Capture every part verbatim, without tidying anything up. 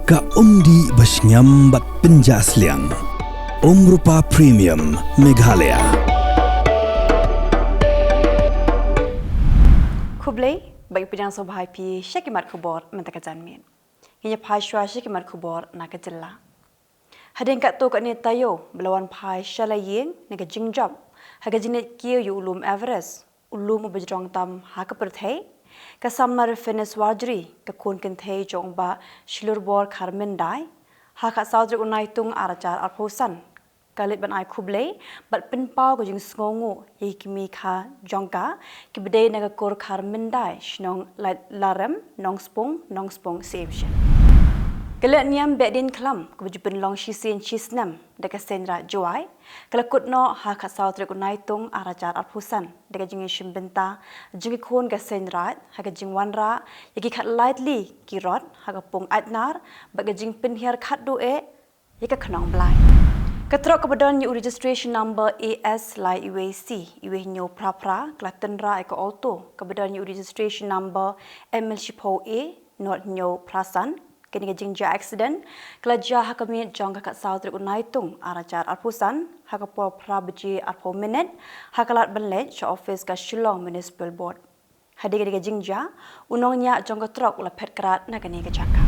Ka umdih ba shngiam bad pynjah sliang. Umrupa Premium Meghalaya. Khublei, ba ngi pdiang sngewbha ïa phi sha ki mat khubor mynta ka janmiet. Ngin ïa phai shuwa sha ki mat khubor na ka jylla. Hadien katto katne taïew ba la wan phai sha la ïing na ka jingjop ha ka jingleit kiew ïa u lum Everest, u lum uba jrong tam ha ka pyrthei, ka samla Riffenus Warjri, ka khun kynthei jong u Bah Shilurbor Kharmyndai, ha ka saw tarik u Naitung ar hajar arphew san, ka leit ban ai khublei bad pynpaw ka jingsngewnguh ïa ki kmie kha jong ka kiba dei na ka kur Kharmyndai, shnong Laitlaren, Nongspung, Nongspung Syiemship. Ka lehniam Behdeiñkhlam kaba ju pynlong shisien shisnem da ka Seiñraij Jowai, ka la kut noh ha ka saw tarik u Naitung ar hajar arphew san da ka jingïashim bynta jong ki khun ka Seiñraij ha ka jingwanrah ïa ki khatlai tylli ki rot ha ka pung Aitnar bad ka jingpynhiar khatduh eh ïa ka khnong Blai. Ka trok kaba don ïa u registration number A S lai iwei C iwei hynñiew phra phra ka la tynrah ïa ka auto kaba don ïa u registration number M L shiphew A nod hynñiew phra san. Kane ka jingjia accident ka la jia ha ka miet jong ka khatsaw tarik u Naitung ar hajar arphew san, ha ka por phra baje arphew minit, ha ka lad ban leit sha office ka Shillong Municipal Board. Hadien kane ka jingjia, u nongñiah jong ka trok u la phet krad na kane ka jaka.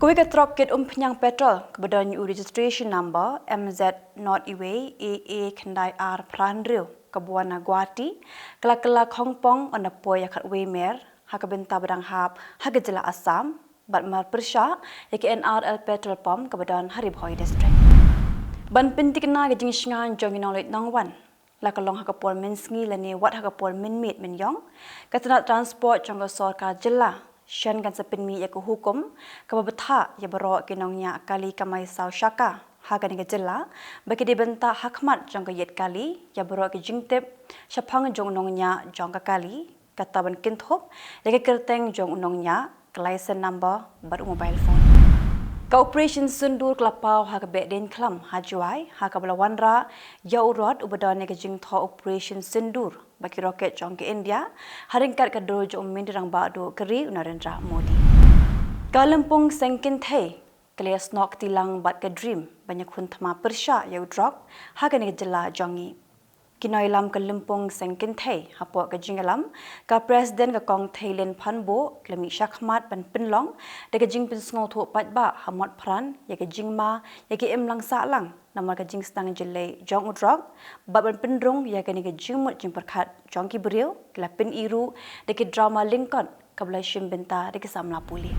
Kawei ka trok kit umphniang petrol kaba don ïa u registration number M Z nod iwei A A khyndai ar phra hynriew kaba wan na Guwahati, ka la kylla khongpong ynda poi ïa khatwei mer ha ka bynta ba dang hap ha ka jylla Assam, bad marpyrshah ïa ka N R L petrol pump kaba don ha Ri Bhoi District. Ban pynthikna ka jingshngaiñ jong ki nongleit nongwan, la ka long ha ka por mynsngi lane wat ha ka por mynmiet mynïong, ka tnat transport jong ka sorkar jylla shen kan sa pynmih ïa ka hukum kaba bthah ïa baroh ki nongñiah kali kamai saw shaka ha kane ka jylla, ba ki dei ban tah ha khmat jong ka ïit kali ïa baroh ki jingtip shaphang jong u nongñiah jong ka kali, kata ban kynthup ïa ka kyrteng jong u nongñiah, ka license number bad u mobile phone. Ka Operation Sindoor ka la paw ha ka Behdeiñkhlam ha Jowai, ha kaba la wanrah ïa u rot uba don ïa ka jingthoh Operation Sindoor bad ki rocket jong ka India, ha ryngkat ka dur jong u Myntri Rangbah Duh ka ri u Narendra Modi. Ka Lympung Seng Kynthei ka la ïasnoh kti lang bad ka Dream ban ïakhun thma pyrshah ïa u drok ha kane ka jylla jong ngi. Ki nongïalam ka Lympung Seng Kynthei hapoh ka jingïalam ka President ka Kong Theilin Phanbuh, ka la mih shakhmat ban pynlong da ka jingpynsngewthuh paidbah ha Motphran ïa ka jingma ïa ka imlang sahlang namar ka jingsdang jyllei jong u drok, bad ban pynrung ïa kane ka jingmut jingpyrkhat jong ki briew, ki la pyni ruh da ki drama lyngkot kaba la shim bynta da ki samla pule.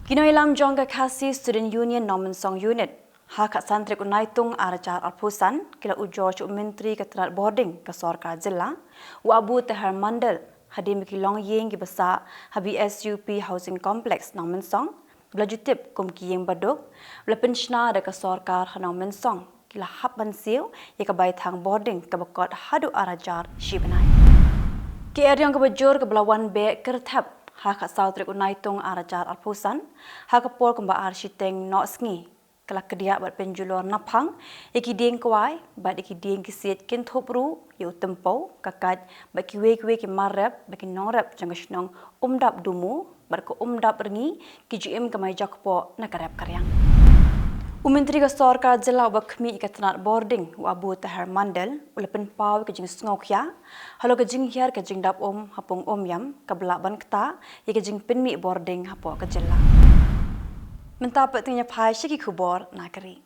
Ki nongïalam jong ka Khasi Student Union Nongmynsong Unit, ha ka san tarik u Naitung ar hajar arphew san, ki la ujor sha u Myntri ka tnat bording ka sorkar jylla, u Abu Taher Mondal, hadien ba ki longïing kiba sah ha B S U P Housing Complex Nongmynsong, ba la ju tip kum ki ïing baduk, ba la pynshna da ka sorkar ha Nongmynsong, ki la hap ban siew ïa ka baithang bording kaba kot haduh ar hajar shi bnai. Ka eriong kaba jur kaba la wan beh kyrthep ha ka saw tarik u Naitung ar hajar arphew san, ha ka por kumba ar shiteng noh sngi, ka la kdiah bad pynjulor naphang ïa ki dieng kwai bad ïa ki dieng ki siej, kynthup ruh ïa u tympew, ka kait bad kiwei kiwei ki mar rep bad ki nongrep jong ka shnong Umdap Dumu bad ka Umdap Rngi, ki ju im kamai jakpoh na ka rep ka riang. U Myntri ka sorkar jylla uba khmih ïa ka tnat bording, u Abu Taher Mondal, u la pynpaw ïa ka jingsngewkhia halor ka jinghiar ka jingdap um ha Pung Umiam kaba lah ban ktah ïa ka jingpynmih bording hapoh ka jylla. Mynta pat ngin ïa phai sha ki khubor na ka ri.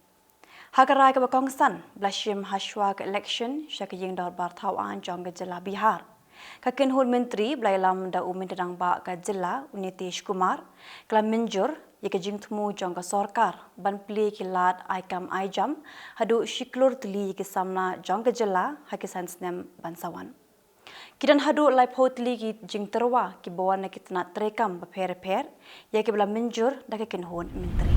Ha ka rai kaba kongsan, ba la shim ha shuwa ka election sha ka ïing dorbar thaw aiñ jong ka jylla Bihar, ka kynhun myntri ba la ïalam da u Myntri Rangbah ka jylla, u Nitish Kumar, ka la mynjur ïa ka jingthmu jong ka sorkar ban plie ki lad ai kam ai jam haduh shi klur tylli ïa ki samla jong ka jylla ha ki san snem ban sa wan. Ki don haduh laiphew tylli ki jingtyrwa kiba wan na ki tnat treikam bapher bapher, ïa kiba la mynjur da ka kynhun myntri.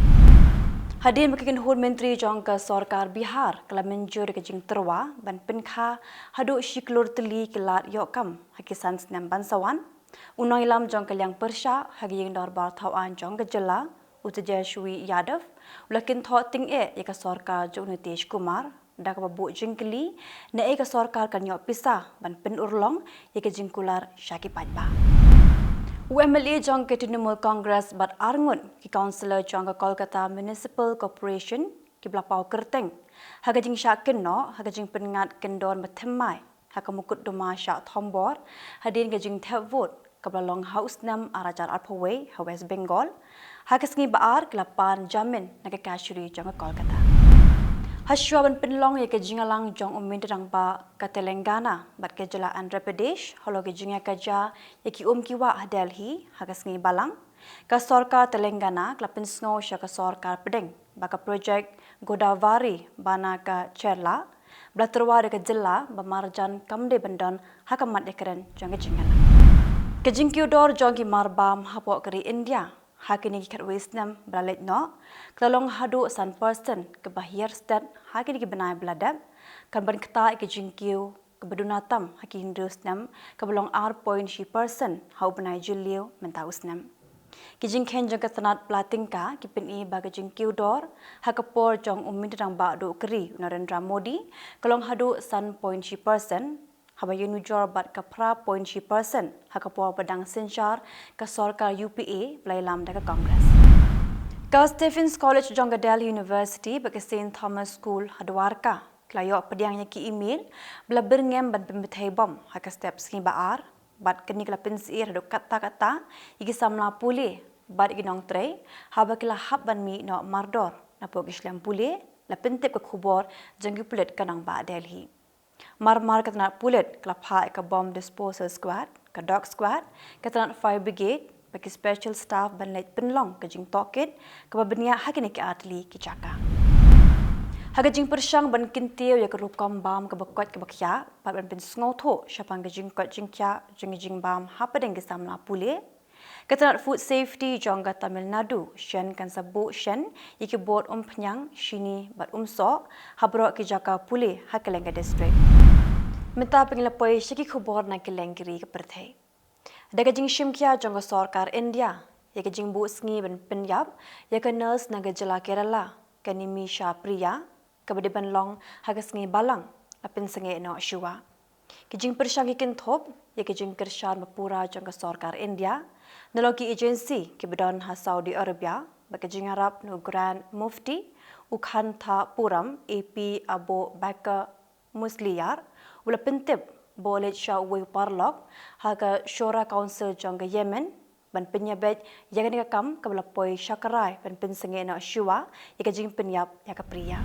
Hadien ba ka kynhun myntri jong ka sorkar Bihar ka la mynjur ïa ka jingtyrwa ban pynkha haduh shi klur tylli ki lad ïoh kam ha ki san snem ban sa wan, u nongïalam jong ka liang pyrshah ha ka ïing dorbar thaw aiñ jong ka jylla, u Tejashwi Yadav, u la kynthoh tyngeh ïa ka sorkar jong u Nitish Kumar da kaba buh jingkylli, naei ka sorkar kan ïoh pisa ban pynurlong ïa ka jingkular sha ki paidbah. U M L A jong ka Trinamool Congress bad arngut ki councillor jong ka Kolkata Municipal Corporation ki ba la paw kyrteng ha ka jingshah kynnoh ha ka jingpynngat kyndor ba thymmai ha ka mukotduma shah thombor hadien ka jingthep vote ka ba la long ha u snem ar hajar arphew wei ha West Bengal. Ha ka sngi ba ar ki la pan jamin na ka kashari jong ka Kolkata. Hashwa ban pynlong ïa ka jingïalang jong u Myntri Rangbah ka Telangana bad ka jylla Andhra Pradesh halor ka jingïakajia ïa ki um ki wah ha Delhi ha ka sngi Balang, ka sorkar Telangana ka la pynsngew sha ka sorkar pdeng ba ka projek Godavari ba na ka Cherla ba la tyrwa da ka jylla ba marjan kam dei ban don ha ka mat ïakren jong ka jingïalang. Ka jingkiew dor jong ki marbam hapoh ka ri India ha kine ki khatwei snem ba la leit noh ka la long haduh san percent, ka ba hiar stet ha kine ki bnai ba la dep, kan ban ktah ïa ka jingkiew ka ba duna tam ha ki hynriew snem ka ba long ar point shi percent ha u bnai Jylliew mynta u snem. Ki jingkheiñ jong ka tnat pla tyngka ki pyni ba ka jingkiew dor ha ka por jong u Myntri Rangbah duh ka ri u Narendra Modi ka long haduh san point shi percent, haba ïanujor bad ka phra point shi percent ha ka por ba dang synshar ka sorkar U P A ba la ïalam da ka Congress. Ka Stephen's College jong ka Delhi University bad ka Saint Thomas School ha Dwarka ki la ïoh pdiang ïa ki email ba la byrngem ban pynbthei bom ha ka step sngi ba ar, bad kane ka la pynsyier haduh katta katta ïa ki samla pule bad ïa ki nongtrei haba ki la hap ban mih noh mardor. Napoh ki shlem pule la pyntip ka khubor jong ki pulit ka nongbah Delhi. Mar mar ka tnat pulit ka la phah ïa ka bomb disposal squad, ka dog squad, ka tnat fire brigade bad ki special staff ban leit pynlong ka jingtohkit ka ba bniah ha kine ki ar tylli ki jaka. Ha ka jingpyrshang ban kyntiew ïa ka rukom bam ka ba koit ka ba khiah bad ban pynsngewthuh shaphang ka jingkoit jingkhiah jong ka jingbam hapdeng ki samla pule, ka tnat food safety jong ka Tamil Nadu shen kan sa buh shen ïa ki bor umphniang, shini bad umsoh ha baroh ki jaka pule ha kylleng ka district. Mynta phi la poi sha ki khubor na kylleng ki ri ka pyrthei. Da ka jingshimkhia jong ka sorkar India ïa ka jingbuh sngi ban pynïap ïa ka nurse na ka jylla Kerala, ka Nimisha Priya, ka ba dei ban long ha ka sngi Balang, la pynsangeh noh shuwa. Ki jingpyrshang ki kynthup ïa ka jingkyrshan ba pura jong ka sorkar India, nalor ki agency ki ba don ha Saudi Arabia bad ka jingïarap na u Grand Mufti u Khanthapurm A P Abu Bakar Musliar, u la pyntip ba u leit sha uwei u paralok ha ka Shura Council jong ka Yemen ban pynïabeit ïa kane ka kam ka ba la poi shakrai ban pynsangeh noh shuwa ïa ka jingpynïap ïa ka Priya.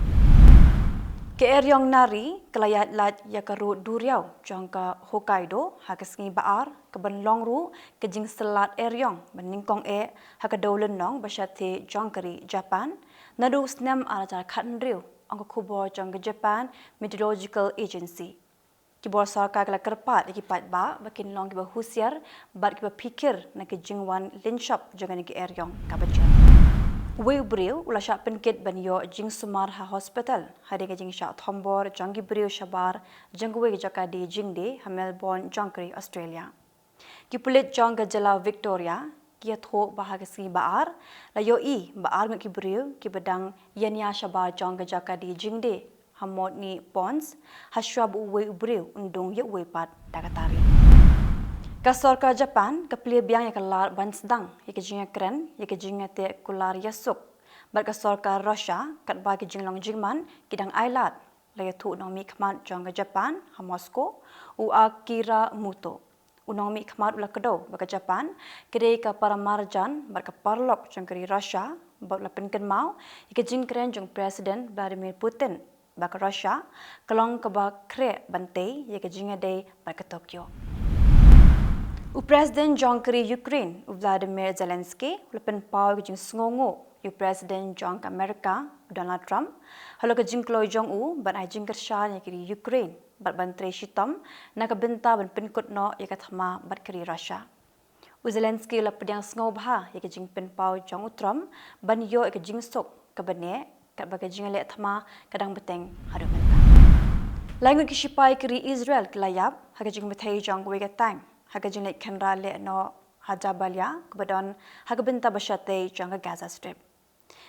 Ka eriong Nari ka la ïaid lait ïa ka rud duriaw jong ka Hokkaido ha ka sngi ba ar, ka ban long ruh ka jingsyllad eriong ba nyngkong eh ha ka dewlynnong ba shathie jong ka ri Japan naduh u snem ar hajar khathynriew, ong ka khubor jong ka Japan Meteorological Agency. Ki bor sorkar ki la kyrpad ïa ki paidbah ba kin long ki ba husiar bad ki ba phikir na ka jingwan lynshop jong kane ka eriong ka ba jur. Uwei u briew u la shah pynkit ban ïoh jingsumar ha hospital hadien ka jingshah thombor jong ki briew shabar jong kawei ka jaka die jingdie ha Melbourne jong ka ri Australia. Ki pulit jong ka jylla Victoria ki ïathuh ba ha ka sngi ba ar la ïohi ba ar ngut ki briew ki ba dang ïania shabar jong ka jaka die jingdie ha Mortlake Ponds, hashwa ba uwei u briew un dung ïa uwei pat da ka tari. Ka sorkar Japan ka plie biang ïa ka lad ban sdang ïa ka jingïakren ïa ka jingïateh kular ïasuk bad ka sorkar Russia katba ki jinglong jingman ki dang ailad, la ïathuh u nongmihkhmat jong ka Japan ha Moscow, u Akira Muto. U nongmihkhmat u la kdew ba ka Japan ka dei ka paramarjan bad ka paralok jong ka ri Russia, bad u la pynkynmaw ïa ka jingkren jong President Vladimir Putin ba ka Russia ka long ka ba khreh ban tei ïa ka jingïadei bad ka Tokyo. U President jong ka ri Ukraine u Vladimir Zelensky u la pynpaw ïa ka jingsngewnguh ïa u President jong ka Amerika u Donald Trump halor ka jingkloi jong u ban ai jingkyrshan ïa ka ri Ukraine bad ban trei shitom na ka bynta ban pynkut noh ïa ka thma bad ka ri Russia. U Zelensky u la pdiang sngewbha ïa ka jingpynpaw jong u Trump ban ïoh ïa ka jingsuk ka ba neh katba ka jingïaleh thma ka dang bteng haduh mynta. Lai ngut ki shipai ka ri Israel ki la ïap ha ka jingbthei jong kawei ka tank ha ka jingleit khynra lehnoh ha Jabalia ka ba don ha ka bynta ba shatei jong ka Gaza Strip.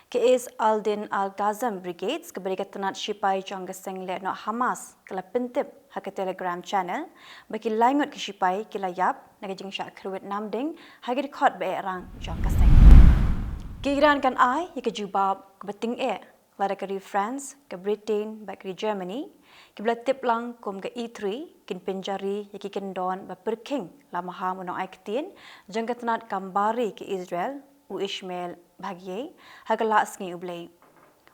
Ka Izz al-Din al-Qassam Brigades, kaba dei ka tnat shipai jong ka seng lehnoh Hamas, ka la pyntip ha ka Telegram channel ba ki lai ngut ki shipai ki la ïap na ka jingshah kyrwit namding ha ki dkhot ba eh rang jong ka seng. Ka Iran kan ai ïa ka jubab kaba tyngeh lada ka ri France, ka Britain bad ka ri Germany kiba la tip lang kum ka E three kin pynjari ïa ki kyndon ba pyrkhing la maham u nongai ktien jong ka tnat kam bar ri ka Israel, u Ishmael Baghei, ha ka la sngi U Blei.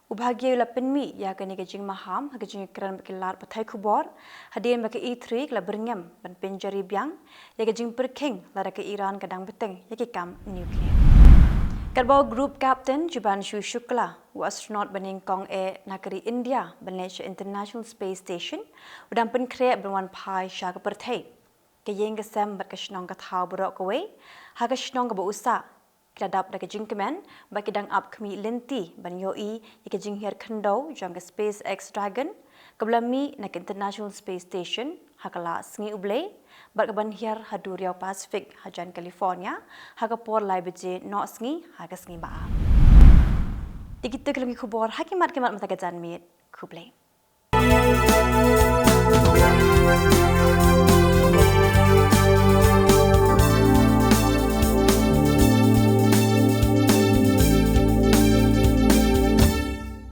U Baghei u la pynmih ïa kane ka jingmaham ha ka jingïakren bad ki lad pathai khubor hadien ba ka E three ka la byrngem ban pynjari biang ïa ka jingpyrkhing lada ka Iran ka dang bteng ïa ki kam nuclear. Katba u Group Captain Shubhanshu Shukla, u astronaut ba nyngkong eh na ka ri India ban leit sha International Space Station, u dang pynkhreh ban wan phai sha ka pyrthei, ka ïing ka sem bad ka shnong ka thaw baroh kawei ha ka shnong kaba u sah, ki la dap da ka jingkmen ba ki dang ap khmih lynti ban ïohi ïa ka jinghiar khyndew jong ka SpaceX Dragon, kaba la mih na ka International Space Station ha ka la sngi U Blei bad kaban hiar ha duriaw Pacific hajan California ha ka por lai baje noh sngi ha ka sngi ba ar. Te kita ki long ki khubor ha ki mat ki mat mynta ka janmiet. Khublei.